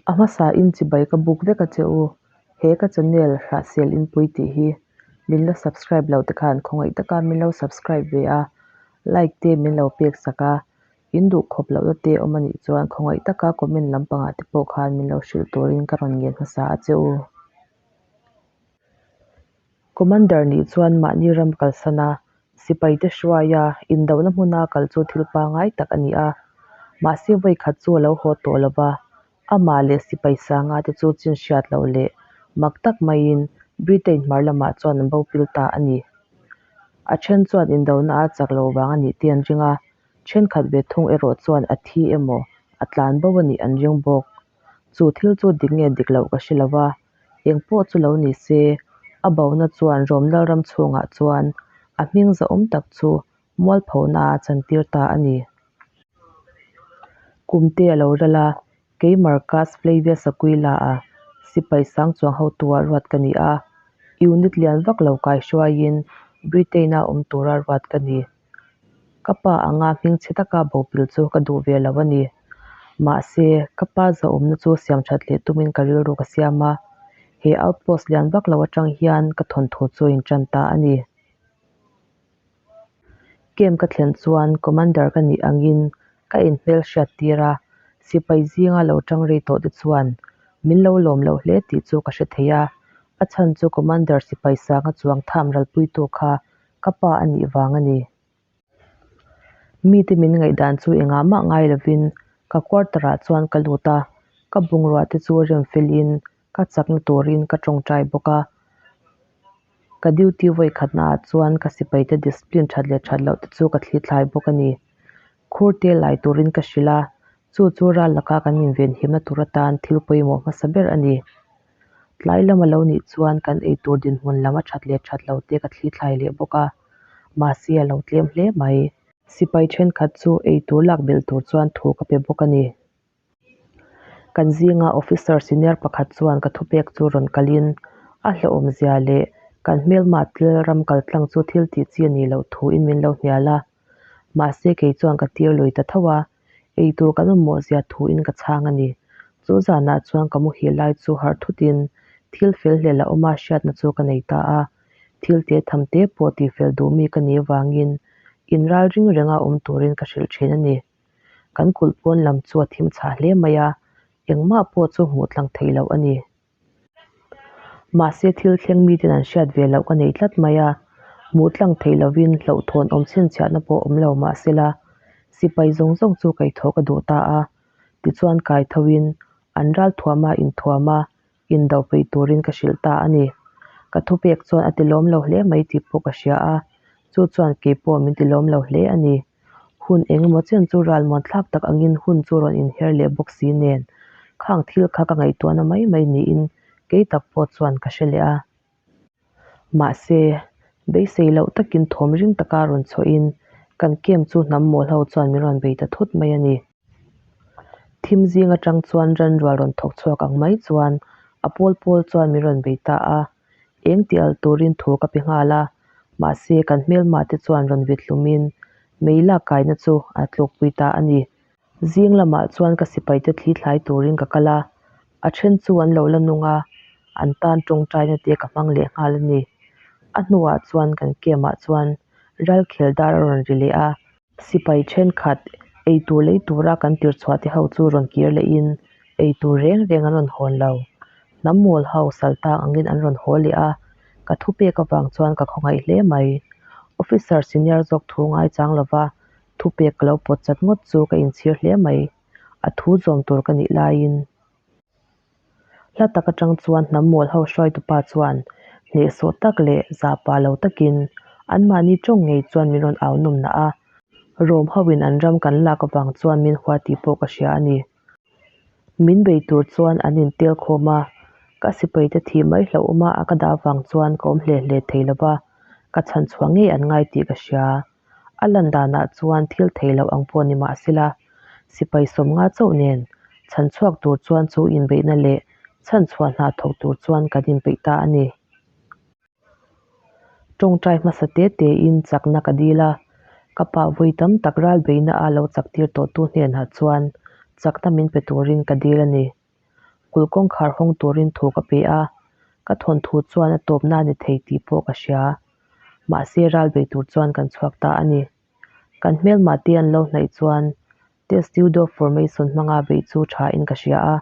A hmasa in chibai ka buk vek a che u. He ka channel Hrahsel Inpui tih hi min la subscribe lo te khan khawngaih taka min lo subscribe ve a, like te min lo pek sak a, in duh khawp lohna te awm a nih chuan khawngaih taka comment lampangah te pawh khan min lo hrilh turin ka rawn ngen hmasa a che u. Commander nih chuan mahni ram kalsan a, sipaite hruaia indohna hmuna kal chu thil pangngai tak a ni a. Mahse vawi khat chu a lo haw tawh lo va, amah leh sipai sanga te chu chin hriat loh leh mak tak maiin Britain hmar lamah chuan an bo pil ta a ni. A then chuan indohna a chak lo vang a nih te an ring a, thenkhat ve thung erawh chuan a thi emaw a tlan bo a nih an ring bawk. Chu thil chu dik nge dik loh ka hre lo va, eng pawh chu lo ni se, a bona chuan Rom Lalram chhungah chuan a hming zahawm tak chu mualphona a chantir ta a ni. Kum te a lo ral a, kei Marcus Flavius Aquila-a sipai sang chuang hotu-a ruat ka ni a, unit lian vak lo kaihruaiin Britain-a awm tura ruat ka ni. Ka pa anga hmingchhe taka bopil chu ka duh ve lo a ni. Mahse, ka pa zahawmna chu siam that leh tumin ka rilru ka siam a, he outpost lian vak lo atang hian ka thawnthu chu a intan ta a ni. Camp ka thlen chuan Commander ka nih angin ka inhmelhriat tir a, sipai zinga lo tang rei tawh te chuan min lo lawm lo hle tih chu ka hre thei a, a chhan chu Commander sipai sanga chuang tham ralpuitu kha ka pa a nih vang a ni. Mite min ngaihdan chu engah mah ngai lovin ka quarter ah chuan ka lut a, ka bungrua te chu rem felin ka chakna turin ka tawngtai bawk a. Ka duty vawi khatna ah chuan ka sipaite discipline that leh that loh te chu ka thli thlai bawk a ni. Khur te lai turin ka hrilh a, chu chu ral laka kan invenhimna tur atan thil pawimawh hmasa ber a ni. Tlai lam a lo nih chuan kan eitur dinhmun lam a that leh that lo te ka thli thlai leh bawk a, mahse a lo tlem hle mai. Sipai thenkhat chu eitur lak belh tur chuan thu ka pe bawk a ni. Kan zinga officer senior pakhat chuan ka thupek chu rawn kalin a hlauhawmzia leh kan hmelma tel ram kaltlang chu thil tih chi a nih loh thuin min lo hnial a. Mahse kei chuan ka tir lui ta tho a, eitur kan mamawhzia thuin ka chhang a ni. Chu zanah chuan ka muhil lai chu harh thutin thil fel hlel a awm a hriatna chu ka nei ta a. Thil te tham te pawh tihfel duh mi ka nih avangin inralring renga awm turin ka hrilh thin a ni. Kan kulh pawn lam chu a thim chhah hle mai a, engmah pawh chu hmuh tlang theih loh a ni. Mahse thil thleng miten an hriat ve loh ka nei tlat mai a, hmuh tlang theih lovin hlauhthawn awm chhinchhiahna pawh awm lo mahsela sipai zawng zawng chu kaihthawh ka duh ta a, tichuan kaithoin an ralthuama inthuam a, indo peih turin ka hrilh ta a ni. Ka thupek chuan a tilawm lo hle mai tih pawh ka hria a, chu chuan kei pawh min tilawm lo hle a ni. Hun eng emaw chen chu ralmuan thlak tak angin hun chu rawn inher leh bawk si nen, khang thil kha ka ngaihtuahna mai mai niin kei tak pawh chuan ka hre leh a. Mahse, beisei loh takin thawm ring taka rawn chhuahin kan camp chu hnam mawl ho chuan min rawn bei ta thut mai a ni. Thim zing atang chuan ranrual rawn thawk chhuak ang mai chuan a pawl pawl chuan min rawn bei ta a, eng tih alh turin thu ka pe nghal a, mahse kan hmelma te chuan rawn vit hlumin mei lak kaina chu a tlukpui ta a ni. Zing lamah chuan ka sipaite thli thlai turin ka kal a, a then chu an lo la nung a, an tan tawngtaina te ka hmang leh nghal a ni. A hnuah chuan kan camp ah chuan ralkhel dar a rawn ri leh a, Sipai thenkhat eitur lei tura kan tirchhuah te ho chu rawn kir lehin eitur reng reng an rawn hawn lo. Hnam mawl ho sal tang angin an rawn haw leh a, ka thupek avang chuan ka khawngaih hle mai. Officer senior zawk thu ngaichang lova thupek ka lo pawt chat ngawt chu ka inchhir hle mai. A thu zawm tur ka nih laiin. Hla tak atang chuan hnam mawl ho hruaitupa chuan hnehsawh tak leh zahpah lo takin anmahni tawng ngei chuan min rawn au nawm nah a, Rom hoin an ram kan lak avang chuan min hua tih pawh ka hria a ni. Min bei tur chuan an intel khawm a, ka sipaite thih mai hlauhawma a ka dah avang chuan ka awm hle hle thei lo va, ka chhan chhuah ngei an ngai tih ka hria. A lan danah chuan thil thei loh ang pawh ni mah sela, sipai sawmnga chauh nen chhan chhuak tur chuan chu inbeihna leh chhan chhuah hna thawk tur chuan kan inpeih ta a ni. Tawngtai hmasa te tein chakna ka dil a, ka pa vawi tam tak ral beihna a lo chak tir tawhtu hnenah chuan chakna min pe turin ka dil a ni. Kulh kawngkhar hawng turin thu ka pe a, ka thawnthu chuan a tawpna a ni thei tih pawh ka hria. Mahse ral bei tur chuan kan chhuak ta a ni. Kan hmelmah te an lo hnaih chuan Testudo formation hmanga beih chu tha in ka hria a,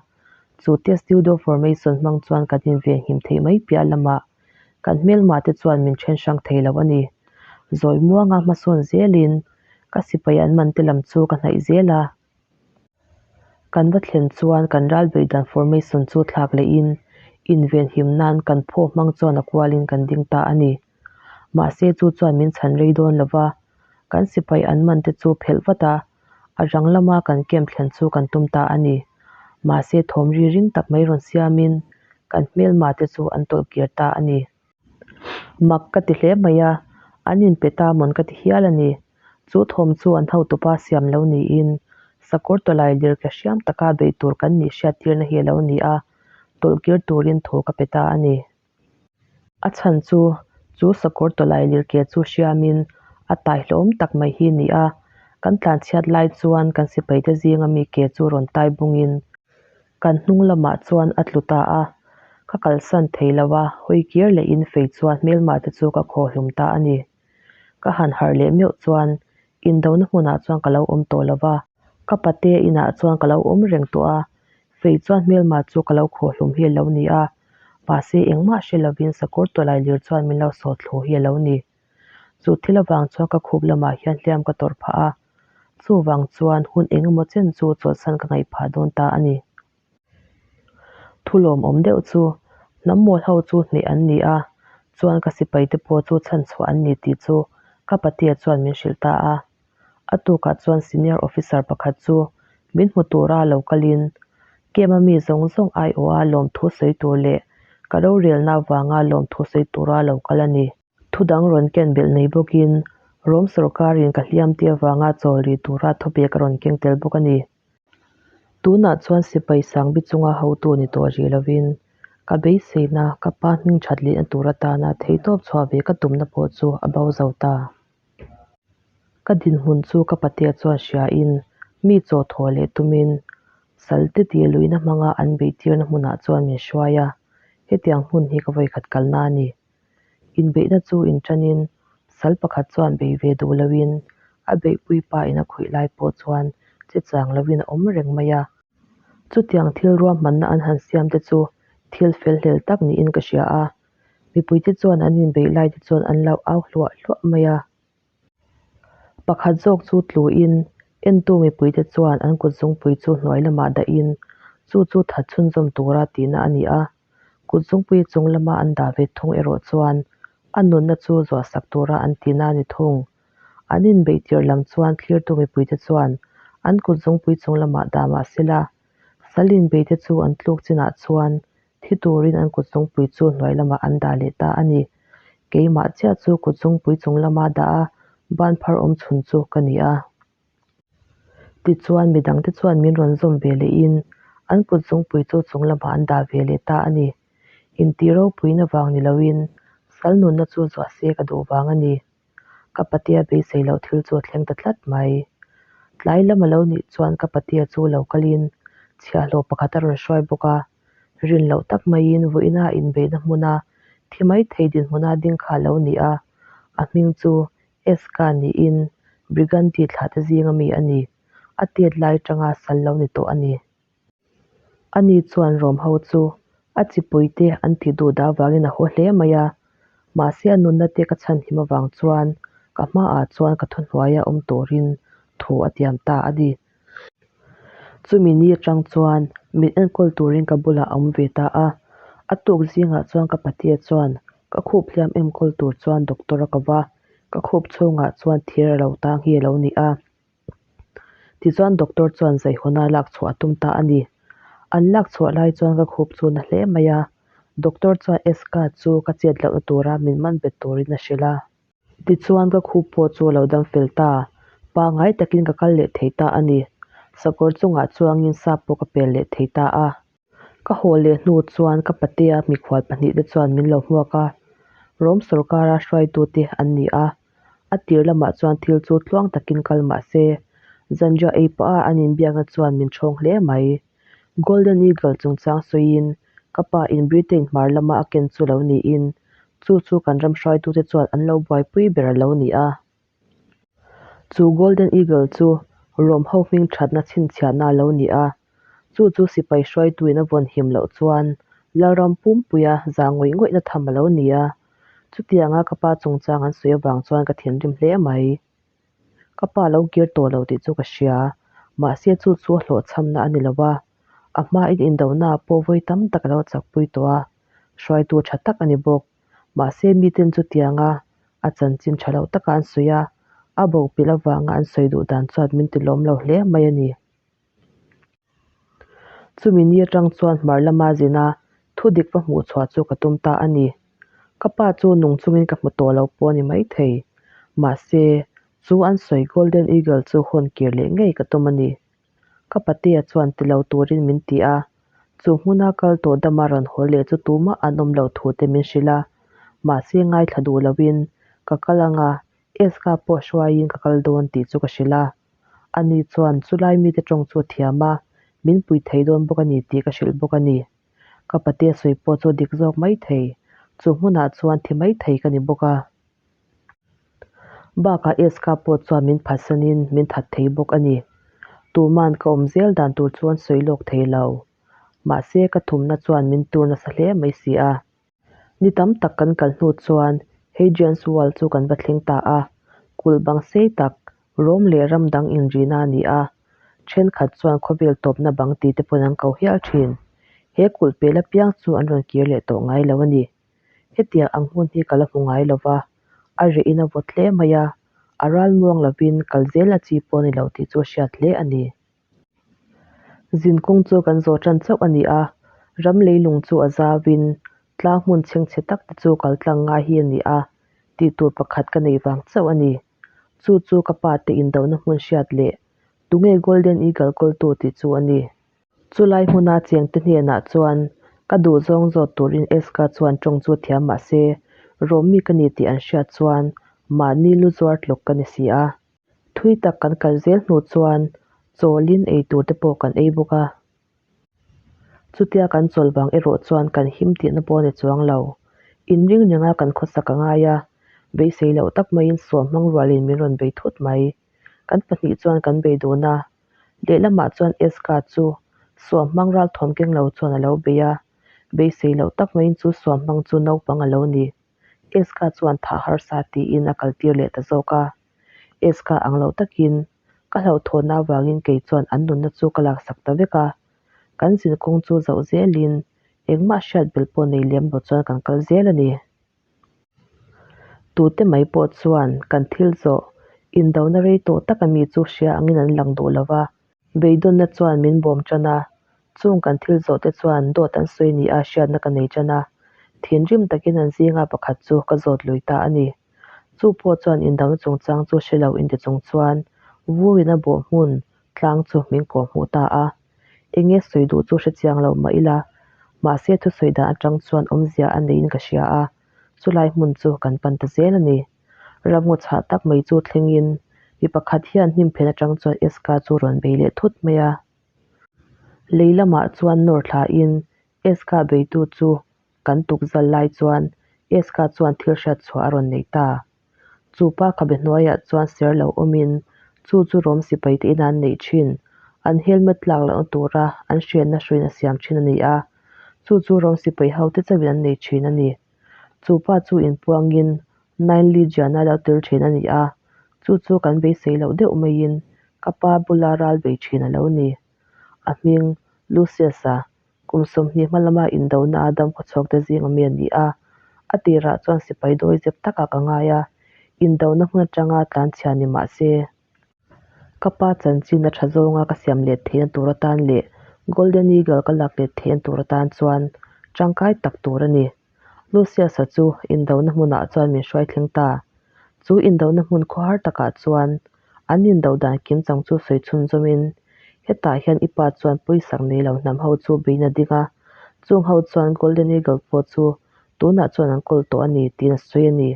chu Testudo formation hmang chuan kan invenhim theih mai piah lamah kan hmelmah te chuan min then hrang thei lo a ni. Zawi muanga hmasawn zelin ka sipai an man te lam chu ka hnaih zel a. Kan va thlen chuan kan ral beih dan formation chu thlak lehin invenhim nan kan phaw hmang chuan a kualin kan ding ta a ni. Mahse chu chuan min chhan rei dawn lo va, kan sipai an man te chu phelh vat a, a rang lama kan camp thlen chu kan tum ta a ni. Mahse thawm ri ring tak mai rawn siamin kan hmelma te chu an tawlh kir ta a ni. Mak ka ti hle mai a, an inpe ta mawn ka ti hial a ni. Chu thawm chu an hotupa siam lo niin sakawr tawlai lir ke hriam taka beih tur kan nih hriattirna hi a lo ni a, tawlh kir turin thu ka pe ta a ni. A chhan chu, chu sakawr tawlai lir ke chu hriamin a tai hlawm tak mai hi ni a, kan tlanchhiat lai chuan kan sipaite zinga mi ke chu rawn tai bungin kan hnung lamah chuan a tlu ta a, ka kalsan thei lo a, hawi kir lehin fei chuan hmelmah te chu ka khawhlum ta a ni. Ka han harh leh meuh chuan indona hmunah chuan ka lo awm tawh lo va, ka pate inah chuan ka lo awm reng tawh a, fei chuan hmelma chu ka lo khawhhlum hi a lo ni a, mahse engmah hre lovin sakawr tawlai lir chuan min lo sawt thlu hi a lo ni. Chu thil avang chuan ka khup lamah hian hliam ka tawrh phah a, chuvang chuan hun engemaw chen chu chawlhsan ka ngaih phah dawn ta a ni. Thu lawmawm deuh chu hnam mawl ho chu hneh an ni a, chuan ka sipai te pawh chu chhanchhuah an ni tih chu ka patea chuan min hrilh ta a. A tukah chuan senior officer pakhat chu min hmu tura lo kalin camp a mi zawng zawng aiawha lawmthu sawi tur leh ka rorelna avanga lawmthu sawi tura lo kal a ni. Thu dang rawn ken belh nei bawkin Rom sawrkarin ka hliam te avanga chawl rih tura thupek a rawn keng tel bawk a ni. Tunah chuan sipai sangbi chunga hotu ni tawh rih lovin ka beiseina ka pa hming that lehna tur atana theihtawp chhuah ve ka tumna pawh chu a bo zo ta. Ka dinhmun chu ka patea chuan hriain mi chaw thawh leh tumin salte tih luihna hmanga an beihtirna hmunah chuan min hruai a, hetiang hmun hi ka vawikhat kalna a ni. Inbeihna chu inṭanin sal pakhat chuan bei ve duh loin a beihpui pa in a khawih lai pawh chuan che chang loin a awm reng mai a. Chutiang thil ruahmanna an han siam te chu thil fel hlel tak niin ka hria a, mipuite chuan an inbeih lai te chuan an lo au hluah hluah mai a. Pakhat zawk chu tluin entu mipuite chuan an kutzungpui chu hnuai lamah dahin chu chu that chhunzawm tura tihna a ni a. Kut zungpui chung lama an dah ve thung erawh chuan a nunna chu zuahsak tura an tihna a ni thung. An inbeih tirh lam chuan thlirtu mipuite chuan an kut zungpui chung lamah dah mah sela, sal inbeite chu an tluk chinah chuan thi turin an kut zungpui chu hnuai lamah an dah leh ta a ni. Keimah chiah chu kut zungpui chung lama dah a ban phar awm chhun chu ka ni a. Tichuan, midangte chuan min rawn zawm ve lehin an kut zungpui chu chung lamah an dah ve leh ta a ni. Intih ropuina vang ni loin sal nunna chu zuah se ka duh vang a ni. Ka patea beisei loh thil chu a thleng ta tlat mai. Tlai lam a lo nih chuan ka patea chu lo kalin chhiahhlawh pakhat a rawn hruai bawk a. Rin loh tak maiin vawiina inbeihna hmuna thi mai thei dinhmuna ding kha a lo ni a, a hming chu Eska niin Briganti thlahte zinga mi a ni. A tet lai atanga sal lo ni tawh a ni. Ani chuan Rom ho chu a chipuite an tih duh dah avangin a haw hle mai a, mahse a nunna te ka chhanhim avang chuan ka hmaah chuan ka thuhnuaia awm turin thu a tiam ta a ni. Chumi ni atang chuan min enkawl turin ka bulah a awm ve ta a, a tuk zingah chuan ka patea chuan ka khup hliam enkawl tur chuan doctor a ko va, ka khup chhungah chuan thir a lo tang hi a lo ni a. Tichuan doctor chuan zaihawna lak chhuah a tum ta a ni. An lak chhuah lai chuan ka khup chu na hle mai a, doctor chuan Eska chu ka chet lohna tura min man bet turin a hrilh a. Tichuan ka khup pawh chu a lo dam fel ta, pangngai takin ka kal leh thei ta a ni. Sakawr chungah chuangin sap pawh ka pel leh thei ta a. Ka haw leh hnu chuan ka patea mikhual pahnihte chuan min lo hmuak a, Rom sawrkara hruaitute an ni a. A tir lamah chuan thil chu tluang takin kal mah se, zanriah ei pah a an inbiakna chuan min ṭhawng hle mai. Golden Eagle chungchang sawiin ka pa in Britain hmar lama a ken chu lo niin chu chu kan ram hruaitute chuan an lo buaipui ber a lo ni a. Chu Golden Eagle chu Rom ho hming thatna chhinchhiahna a lo ni a, chu chu sipai hruaituin a vawn him loh chuan Lalram pumpuia za ngawih ngawihna tham a lo ni a. Chutianga ka pa chungchang an sawi avang chuan ka thinrim hle mai. Ka pa lo kir tawh lo tih chu ka hria, mahse chu chu a hlawhchhamna a ni lo a, a hmain indonaah pawh vawi tam tak a lo chakpui tawh a, hruaitu tha tak a ni bawk. Mahse miten chutianga a chanchin tha lo taka an sawi a, a bo pilh avanga an sawi duh dan chuan min ti lawm lo hle mai a ni. Chumi ni atang chuan hmar lama zina thu dik va hmuh chhuah chu ka tum ta a ni. Ka pa chu nung chungin ka hmu tawh lo pawh a ni maithei. Mahse, chu an sawi Golden Eagle chu hawn kir leh ngei ka tum a ni. Ka patea chuan ti lo turin min ti a, chu hmuna kal tawh dama rawn haw leh chu tumah an awm loh thu te min hrilh a, mahse ngaithla duh loin ka kal anga Eska pawh hruaiin ka kal dawn tih chu ka hrilh a. Ani chuan chulai mite tawng chu a thiam a, min pui thei dawn bawk a ni tih ka hrilh bawk a ni. Ka patea sawi pawh chu a dik zawk mai thei, chu hmunah chuan thi mai thei ka ni bawk a. Bakah Eska pawh chuan min phatsanin min that thei bawk a ni. Tuman ka awm zel dan tur chuan sawi lawk thei lo. Mahse ka thumna chuan min tur nasa hle mai si a. Ni tam tak kan kal hnu chuan Hadrian's Wall chu kan va thleng ta a, kulh bang sei tak, rawm leh ram dang inrina a ni a. Thenkhat chuan khawvel tawpna bang tih te pawn an ko hial thin. He kulh pel apiang chu an rawn kir leh tawh ngai lo a ni. Hetiang ang hmun hi ka la hmu ngai lo va, a reh in a vawt hle mai a, a ral muang lovin kal zel a chi pawh a ni lo tih chu a hriat hle a ni. Zin kawng chu kan zawh tan chauh a ni a, ram leilung chu a zauin tlang hmun chhengchhe tak te chu kal tlang ngai hi a ni a, tih tur pakhat ka neih vang chauh a ni. Chu chu ka pa te indohna hmun hriat leh tunge Golden Eagle kawltu tih chu a ni. Chulai hmuna chengte hnenah chuan ka duhzawng zawt turin Eska chuan tawng chu thiam mah se, Rawmi ka ni tih an hriat chuan mahni lu zuar tluk ka ni si a. Thui tak kan kal zel hnu chuan chawlin ei tur te pawh kan ei bawk a. Chutia kan chawl vang erawh chuan kan him tihna pawh a ni chuang lo. Inring renga kan khawsak a ngai a, beisei loh tak maiin suam hmang rualin min rawn bei thut mai. Kan pahnih chuan kan bei dun a, Lehlamah chuan Eska chu suam hmang ral thawm keng lo chuan a lo bei a, beisei loh tak maiin chu suam hmang chu naupang a lo ni. Eska chuan thah harsa tiin a kaltir leh ta zawk a. Eska ang lo takin ka hlauhthawnna avangin kei chuan an nunna chu ka laksak ta vek a. Kan zin kawng chu zoh zelin engmah hriat belh pawh nei lem lo chuan kan kal zel a ni. Tute mai pawh chuan kan thil zawh indona rei tawh taka mi chu hria angin an lang duh lo va, beidawnna chuan min bawm tan a, chung kan thil zawh te chuan dawt an sawi ni a hriatna ka nei tan a, thinrim takin an zinga pakhat chu ka zawt lui ta a ni. Chu pawh chuan indona chungchang chu hre lo inti chung chuan vurin a bawh hmun tlang chu min kawhhmuh ta a. Enge sawi duh chu hre chiang lo mah ila, mahse thusawi dan atang chuan awmzia a neiin ka hria a, chulai hmun chu kan pan ta zel a ni. Ramngaw chhah tak mai chu thlengin mi pakhat hian hnim phen atang chuan Eska chu rawn bei leh thut mai a. Lei lamah chuan nawr thlain Eska beitu chu kan tukzal lai chuan Eska chuan thil hriat chhuah a rawn nei ta. Chu pa khabe hnuaiah chuan ser lo awmin chu chu Rom sipai te ina an neih thin, an helmet tlak lohna tura an hriatna hruiin a siam thin a ni a, chu chu Rom sipai ho te chauhin an nei thin a ni. Chu pa chu inpuangin Nine Legion-a lo tel thin a ni a, chu chu kan beisei loh deuh maiin ka pa bula ral bei thin a lo ni. A hming, Lucius-a, Kum 20 hma lama indona a dam khawchhuak te zing ami a ni a, a tirah chuan sipai dawi zep takah ka ngai a, indona hmun atanga tlanchhia ni mah se, ka pa chanchin a tha zawnga ka siam let theihna tur atan leh Golden Eagle ka lak let theihna tur atan chuan tangkai tak tur a ni. Lucius-a chu indona hmunah chuan min hruai thleng ta. Chu indona hmun khawhar takah chuan an indo dan kim chang chu sawi chhunzawmin, Hetah hian i pa chuan pawisak nei lo hnam ho chu bein a ding a, chung ho chuan Golden Eagle pawh chu tunah chuan an kawl tawh a ni tiin a sawi a ni.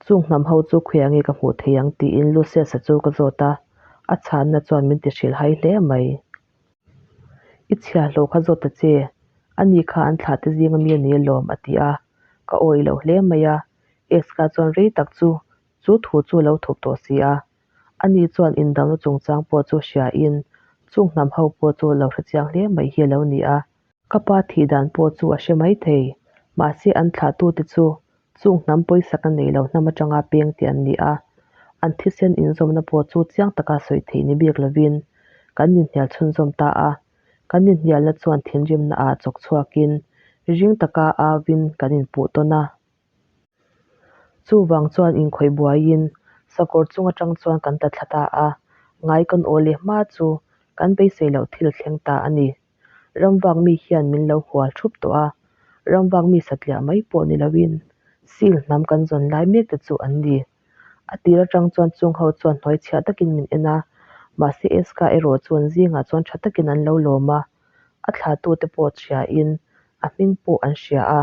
Chung hnam ho chu khuih ange ka hmuh thei ang tiin Lucius-a chu ka zawt a, a chhanna chuan min ti hrilh hai hle mai. I chhiahhlawh kha zawt ta che, ani kha an thlahte zinga mi a ni alawm, a ti a. Ka awih loh hle mai a, Eska chuan rei tak chu chu thu chu a lo thup tawh si a. Ani chuan indamna chungchang pawh chu hriain chung hnam ho pawh chu lo hrechiang hle mai hi a lo ni a. Ka pa thih dan pawh chu a hre mai thei, mahse an thlahtute chu chung hnam pawisa ka nei lo hnam atanga peng tih an ni a, an thisen inzawmna pawh chu chiang taka sawi theih ni bik lovin kan inhnial chhunzawm ta a, kan inhnialna chuan thinrimna ah chawk chhuakin ring taka auin kan inpuh tawn a. Chuvang chuan inkhawih buaiin sakawr chung atang chuan kan tla thla ta a, ngai kan aw leh hma chu kan beisei loh thil thleng ta a ni. Ramvak mi hian min lo hual thup tawh a, ramvak mi satliah mai pawh ni loin seal hnam kan zawn lai mek te chu an ni. A tir atang chuan chung ho chuan hnuai chhiah takin min en a, mahse Eska erawh chuan zingah chuan tha takin an lo lawm a, a thlatute pawh hriain a hming pawh an hria a,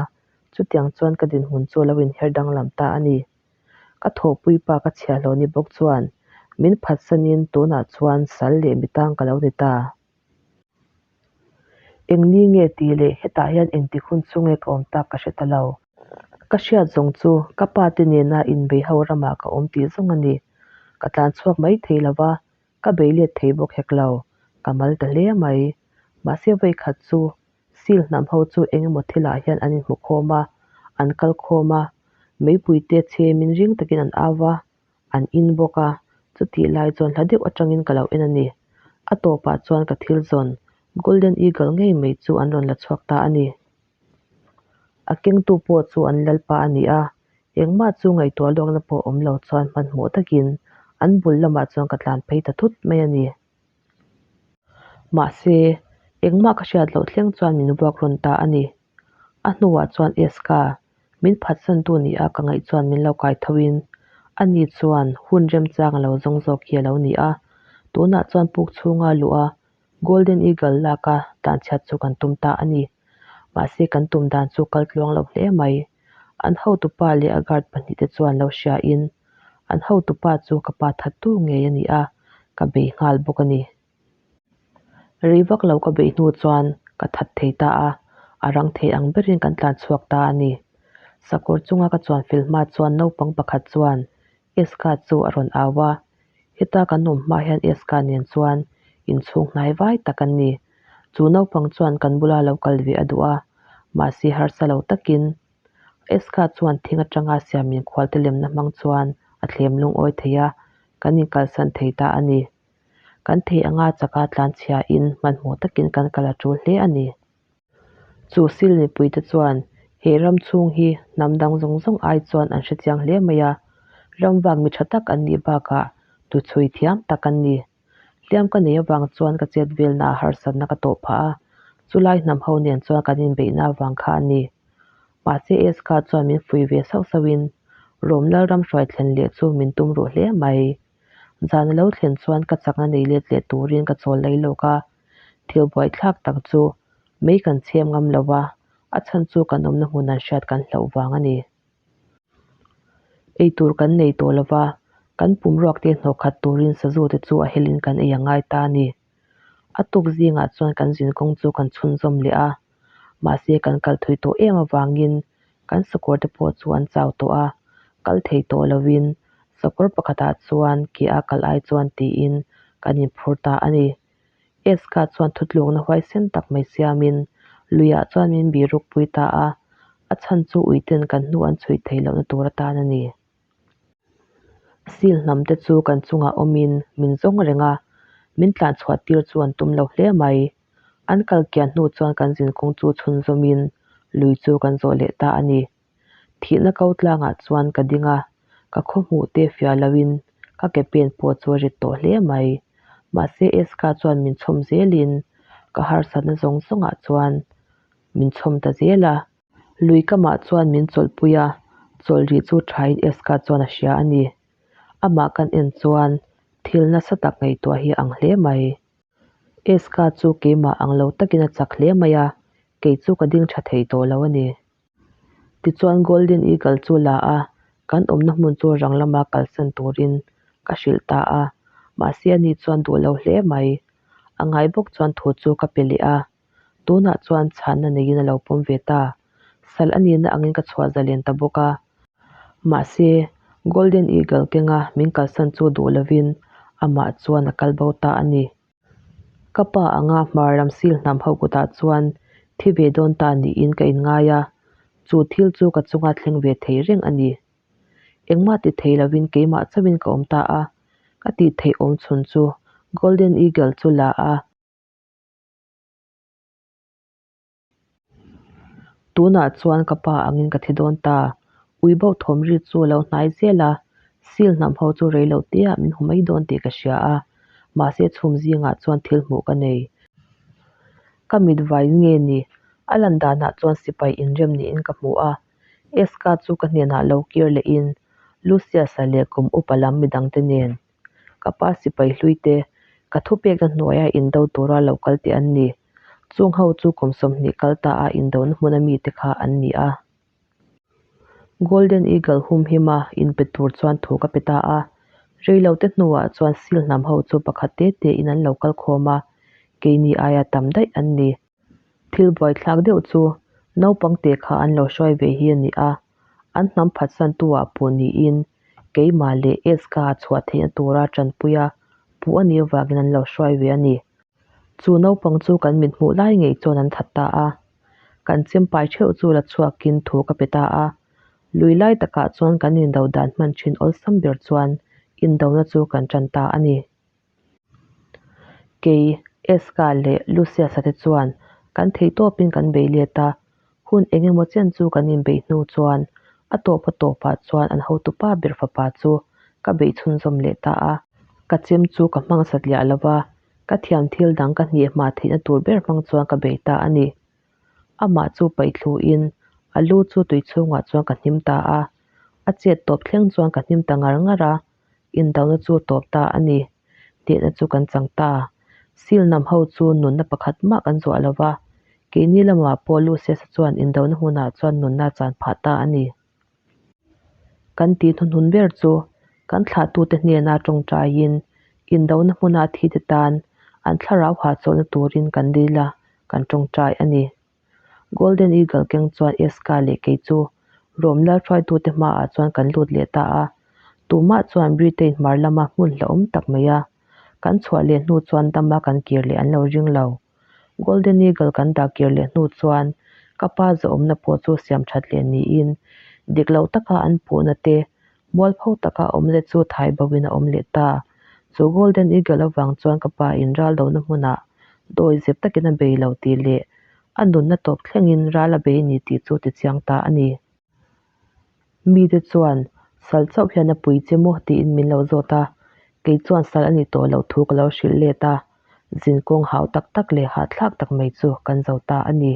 chutiang chuan ka dinhmun chu a lo inher danglam ta a ni. Ka thawhpui pa ka chhiahhlawh ni bawk chuan min phatsanin tunah chuan sal leh mitang ka lo ni ta. Eng ni nge tih leh hetah hian engtik hun chu nge ka awm tak ka hre ta lo. Ka hriat zawng chu ka pa te nena inbei ho ramah ka awm tih zawng a ni. Ka tlan chhuak mai thei lo va, ka bei let thei bawk hek lo. Ka mal ta hle mai. Mahse vawikhat chu Seal hnam ho chu eng emaw thilah hian an inhmu khawm a, an kal khawm a, meipui te chhemin ring takin an au va, an in bawk a, chutih lai chuan hla deuh atangin ka lo en a ni. A tawpah chuan ka thil zawn, Golden Eagle ngei mai chu an rawn la chhuak ta a ni. A kengtu pawh chu an lalpa a ni a, engmah chu ngaihtuah lawkna pawh awm lo chuan hmanhmawh takin an bul lamah chuan ka tlan phei ta thut mai a ni. Mahse, engmah ka hriat loh thleng chuan min vuak rawn ta a ni. A hnuah chuan Eska, min phatsantu ni a ka ngaih chuan min lo kai tho in, ani chuan hun remchang a lo zawng zawk hi a lo ni a, tunah chuan puk chhunga luh a Golden Eagle lak a tlanchhiat chu kan tum ta a ni. Mahse kan tum dan chu kal tluang lo hle mai. An hotupa leh a guard pahnihte chuan lo hria in, an hotupa chu ka pa thattu ngei a ni a, ka bei nghal bawk a ni. Rei vak lo ka beih hnu chuan ka that thei ta a, a rang thei ang berin kan tlan chhuak ta a ni. Sakawr chunga ka chuan fel hma chuan naupang pakhat chuan Eska chu a rawn au a, heta kan awm hma hian Eska nen chuan inchhung hnai vai tak an ni. Chu naupang chuan kan bula lo kal ve a duh a, mahse harsa lo takin Eska chuan thing atanga siamin khualte lemna hmang chuan a thlem lungawi thei a, kan inkalsan thei ta a ni. Kan thei anga chaka tlanchhiain hmanhmawh takin kan kal a tul hle a ni. Chu sil mipuite chuan he ram chhung hi hnam dang zawng zawng ai chuan an hrechiang hle mai a, ram vak mi tha tak an nih bakah tuchhui thiam tak an ni. Hliam ka nei avang chuan ka chet velna a harsatna ka tawh phah a, chulai hnam ho nen chuan kan inbeihna avang kha a ni. Mahse Eska chuan min fuih ve sauh sauhin Rom Lalram hruai thlen leh chu min tum ruh hle mai. Zan a lo thlen chuan ka chakna nei let leh turin ka chawl lei lawk a, thil buaithlak tak chu mei kan chhem ngam lo va, a chhan chu kan awmna hmun an hriat kan hlauh vang a ni. Ei tur kan nei tawh lo va, kan pumruak te hnawh khat turin sazu te chu a helin kan ei a ngai ta a ni. A tuk zingah chuan kan zinkawng chu kan chhunzawm leh a, mahse kan kal thui tawh em avangin kan sakawr te pawh chu an chau tawh a, kal thei tawh lovin sakawr pakhatah chuan ke a kal ai chuan tiin kan inphur ta a ni. Eska chuan thutlukna huaisen tak mai siamin luiah chuan min biruk pui ta a, a chhan chu uiten kan hnu an chhui theih lohna tur atan a ni. Seal hnam te chu kan chungah awmin min zawng reng a, min tlanchhuah tir chu an tum lo hle mai. An kal kian hnu chuan kan zinkawng chu chhunzawmin lui chu kan zawh leh ta a ni. Thihna ko tlangah chuan ka ding a, ka khaw hmuh te fiah loin ka ke pen pawh chu a rit tawh hle mai. Mahse Eska chuan min chhawm zelin ka harsatna zawng zawngah chuan min chhawm ta zel a. Lui kamah chuan min chawlhpui a, chawlh rih chu thain Eska chuan a hria a ni. Amah kan en chuan thil nasa tak ngaihtuah hi a ang hle mai. Eska chu keimah ang lo takin a chak hle mai a, kei chu ka ding tha thei tawh lo a ni. Tichuan Golden Eagle chu la a, kan awmna hmun chu rang lama kalsan turin ka hrilh ta a, mahse ani chuan duh lo hle mai. A ngai bawk chuan thu chu ka pe leh a. Tunah chuan chhanna neiin a lo pawm ve ta. Sal a nihna angin ka chhuah zalen ta bawk a. Mahse, Golden Eagle kenga min kalsan chu duh lovin amah chuan a kal bo ta a ni. Ka pa anga hmar lam sil hnam ho kutah chuan thi ve dawn ta niin ka inngai a, chu thil chu ka chunga thleng ve thei reng a ni. Engmah ti thei lovin keimah chauhin ka awm ta a, ka tih theih awm chhun chu Golden Eagle chu la a, Tunah chuan ka pa angin ka thi dawn ta. Ui bauh thawm ri chu a lo hnai zel a, seal hnam ho chu rei lo teah min hmu mai dawn tih ka hria a, mahse chhum zingah chuan thil hmuh ka nei. Ka mit vai nge ni? A lan danah chuan sipai inrem niin ka hmu a, Eska chu ka hnenah lo kir lehin Lucius-a leh kum upa lam midangte nen ka pa sipai hluite ka thupekna hnuaia indo tura lo kal teh an ni. Chung ho chu kum 20 kal ta a indona hmuna mite kha an ni a. Golden Eagle humhima inpe tur chuan thu ka pe ta a. Reilote hnuah chuan seal hnam ho chu pakhat te tein an lo kal khawm a, keini aia tam daih an ni. Thil buaithlak deuh chu naupang te kha an lo hruai ve hi a ni a, an hnam phatsantu ah puh niin keimah leh Eska a chhuah theihna tura tanpuia puh a nih avangin an lo hruai ve a ni. Chu naupang chu kan mit hmuh lai ngei chuan an that ta a. Kan chempai theuh chu la chhuakin thu ka pe ta a. Lui lai takah chuan kan indo dan hman thin awlsam ber chuan indona chu kan tan ta a ni. Kei, Eska leh Lucius-a te chuan kan theihtawpin kan bei let a. Hun eng emaw chen chu kan inbeih hnu chuan a tawp a tawpah chuan an hotupa ber fapa chu ka beih chhunzawm leh ta a. Ka chem chu ka hmang satliah lo va, ka thiam thil dang ka hnih hma theihna tur ber hmang chuan ka bei ta a ni. Amah chu paih thluin a lu chu tui chhungah chuan ka hnim ta a, a chet tawp thleng chuan ka hnim ta ngar ngar a. Indona chu tawp ta a ni. Hnehna chu kan chang ta. Seal nam ho chu nunna pakhat mah kan zuah lo va, keini lamah pawh Lucius-a chuan indona hmunah chuan nunna a chan phah ta a ni. Kan tih hnuhnun ber chu kan thlahtute hnena tawngtaiin indona hmuna thite tan an thlarau hahchawlhna turin kan dil a, kan tawngtai a ni. Golden Eagle keng chuan Eska leh kei chu Rome lal hruaitute hmaah chuan kan lut leh ta a. Tumah chuan Britain hmar lama hmun hlauhawm tak mai a kan chhuah leh hnu chuan dama kan kir leh an lo ring lo. Golden Eagle kan dah kir leh hnu chuan ka pa zawhawmna pawh chu siam that leh niin dik lo taka an puhna te mualpho taka awmna te chu thai bo in a awm leh ta. Chu Golden Eagle avang chuan ka pa in ral lohna hmunah dawi zep takin a bei lo tih leh a nunna tawp thlengin ral a bei ni tih chu tichiang ta a ni. Mite chuan, Sal chauh hian a pui che maw? tiin min lo zawt a, kei chuan sal a nih tawh loh thu ka lo hrilh let a, zinkawng hau tak tak leh hahthlak tak mai chu kan zo ta a ni.